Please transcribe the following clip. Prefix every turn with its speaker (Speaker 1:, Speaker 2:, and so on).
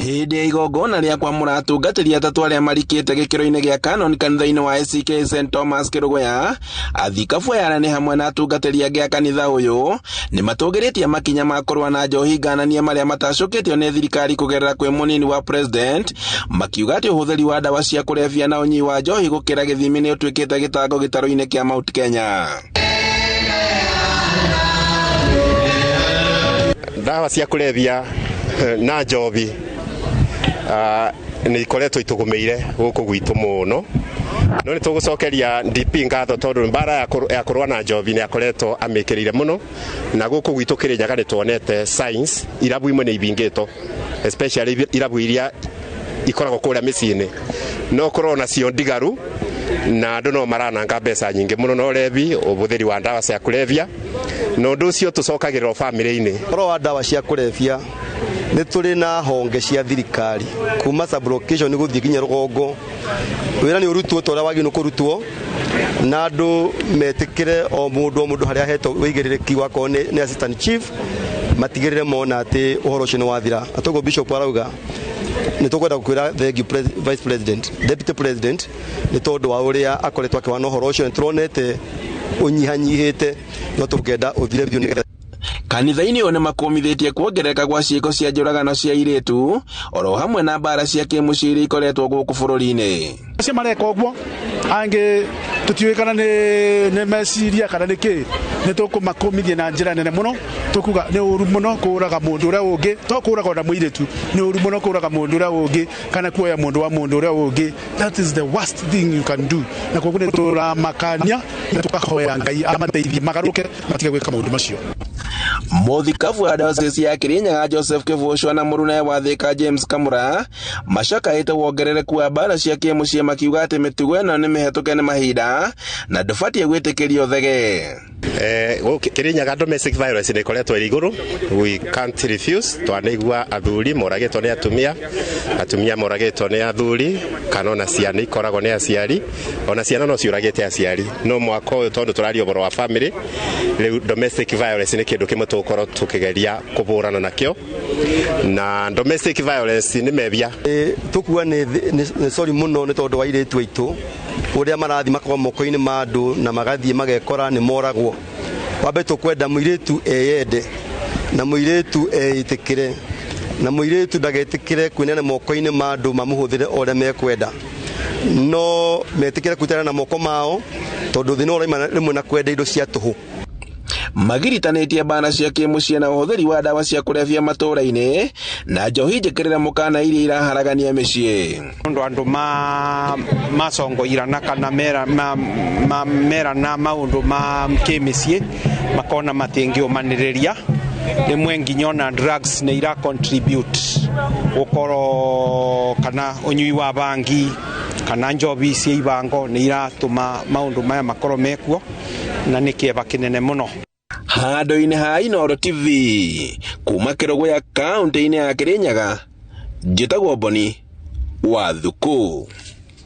Speaker 1: Hĩndĩ ya igongona rĩa kwamũra atungatĩri atatũ arĩa marikĩte gĩkĩro-inĩ gĩa Canon kanitha-inĩ wa ACK St Thomas Kĩrũgũya, athikabu aya arĩa nĩ hamwe na atungatĩri angĩ a kanitha ũyũ nĩ matũgĩrĩtie makinya ma kũrũa na njohi ngananie marĩa matacũkĩtio nĩ thirikari kũgerera kwĩ mũnini wa president, makiuga atĩ ũhũthĩri wa ndawa cia kũrebia na ũnyui wa njohi gũkĩra gĩthimi nĩ ũtuĩkĩte gĩtango gĩtarũ-inĩ kĩa Mount Kenya.
Speaker 2: Ndawa cia kũrebia na njohi nĩ ikoretwo itũgũmĩire gũkũ gwitũ mũno, no nĩ tũgũcokeria DP ngatho tondũ mbara ya kũrũa na njohi nĩ akoretwo amĩkĩrĩire mũno, na gũkũ gwitũ Kĩrĩnyaga nĩ tuonete signs irabu imwe nĩ ibingĩtwo, especially irabu iria ikoragwo kũrĩa mĩciĩ-inĩ, no korwo nacio ndigaru na andũ no marananga mbeca nyingĩ mũno na ũrebi, ũhũthĩri wa ndawa cia kũrebia, na ũndũ ũcio tũcokagĩrĩrwo bamĩrĩ-inĩ.
Speaker 3: Ũhoro wa ndawa cia kũrebia, nĩ tũrĩ na honge cia thirikari kuma sub-location gũthiĩ nginya rũgongo. Wĩra nĩ ũrutwo ta ũrĩa wagĩrĩirwo kũrutwo, na andũ metĩkĩre o mũndũ o mũndũ harĩa ahetwo ũigĩrĩrĩki wakorwo nĩ assistant chief, matigĩrĩre mona atĩ ũhoro ũcio nĩ wathira. Na toguo bishop arauga, nĩ tũkwenda gũkwĩra thank you vice president, deputy president, nĩ tondũ wa ũrĩa akoretwo akĩwana ũhoro ũcio. Nĩ tũronete ũnyihanyihĩte, no tũngĩenda ũthire biũ nĩgetha
Speaker 1: Kanitha-inĩ ũyũ nĩ makũmithĩtie kuongerereka gwa ciĩko cia njũragano cia airĩtu oro hamwe na mbara cia kĩmũciĩ iria ikoretwo gũkũ bũrũri-inĩ.
Speaker 4: Acio mareka ũguo angĩ tũtiũĩ kana nĩ meciria kana nĩ kĩ, nĩ tũkũmakũmithia na njĩra nene mũno. Tũkuga nĩ ũru mũno kũraga mũndũ ũrĩa ũngĩ, to kũraga ona mũirĩtu, nĩ ũru mũno kũraga mũndũ ũrĩa ũngĩ kana kuoya mũndũ wa mũndũ ũrĩa ũngĩ. That is the worst thing you can do. Na koguo nĩ tũramakania na tũkahoya Ngai amateithie magarũke matige gwĩka maũndũ macio.
Speaker 1: Mũthikabu wa diocese ya Kirinyaga Joseph Kĩbũcwa na mũruna wa Thika James Kamura macakaĩte wongerereku wa mbara cia kĩmũciĩ, makiuga atĩ mĩtugo ĩno nĩ mĩhetũke nĩ mahinda na ndũbatiĩ gwĩtĩkĩrio thege.
Speaker 2: Kirinyaga domestic violence nĩ ĩkoretwo ĩrĩ igũrũ, we can't refuse. Twanaigua athuri moragĩtwo nĩ atumia, atumia moragĩtwo nĩ athuri, kana ona ciana ikoragwo nĩ aciari, ona ciana no ciũragĩte aciari. No mwaka ũyũ tondũ tũraria ũhoro wa family, rĩu domestic violence nĩ kĩndũ kĩmwe tũgũkorwo tũkĩgeria kũbũrana nakĩo, na domestic violence nĩ mebia.
Speaker 3: Tũkuga nĩ sorry mũno nĩ tondũ wa airĩtu aitũ ũrĩa marathiĩ makorwo moko-inĩ ma andũ na magathiĩ magekora nĩ moragwo. Wambe tũkwenda mũirĩtu eyende na mũirĩtu eĩtĩkĩre na mũirĩtu ndagetĩkĩre kwĩneana moko-inĩ ma andũ mamũhũthĩre o ũrĩa mekwenda, no metĩkĩre kwĩtara na moko mao tondũ thĩ no ũraima rĩmwe na kwenda indo cia tũhũ.
Speaker 1: Magiritanĩtie mbara cia kĩmũciĩ na ũhũthĩri wa ndawa cia kũrebia matũũra-inĩ na njohi njĩkĩrĩre mũkana iria iraharagania mĩciĩ.
Speaker 5: Ũndũ andũ macongoirana kana merana maũndũ ma kĩmĩciĩ makona matingĩũmanĩrĩria, rĩmwe nginya ona drugs nĩ ira contribute gũkorwo kana ũnyui wa bangi kana njobi cia ibango nĩ iratũma maũndũ maya makorwo mekuo, na nĩ kĩeva kĩnene mũno.
Speaker 1: Handũ-inĩ ha Inooro TV kuma Kĩrũgũya kaũntĩ-inĩ ya Kĩrĩnyaga, njĩtagwo Boni wa Thuku.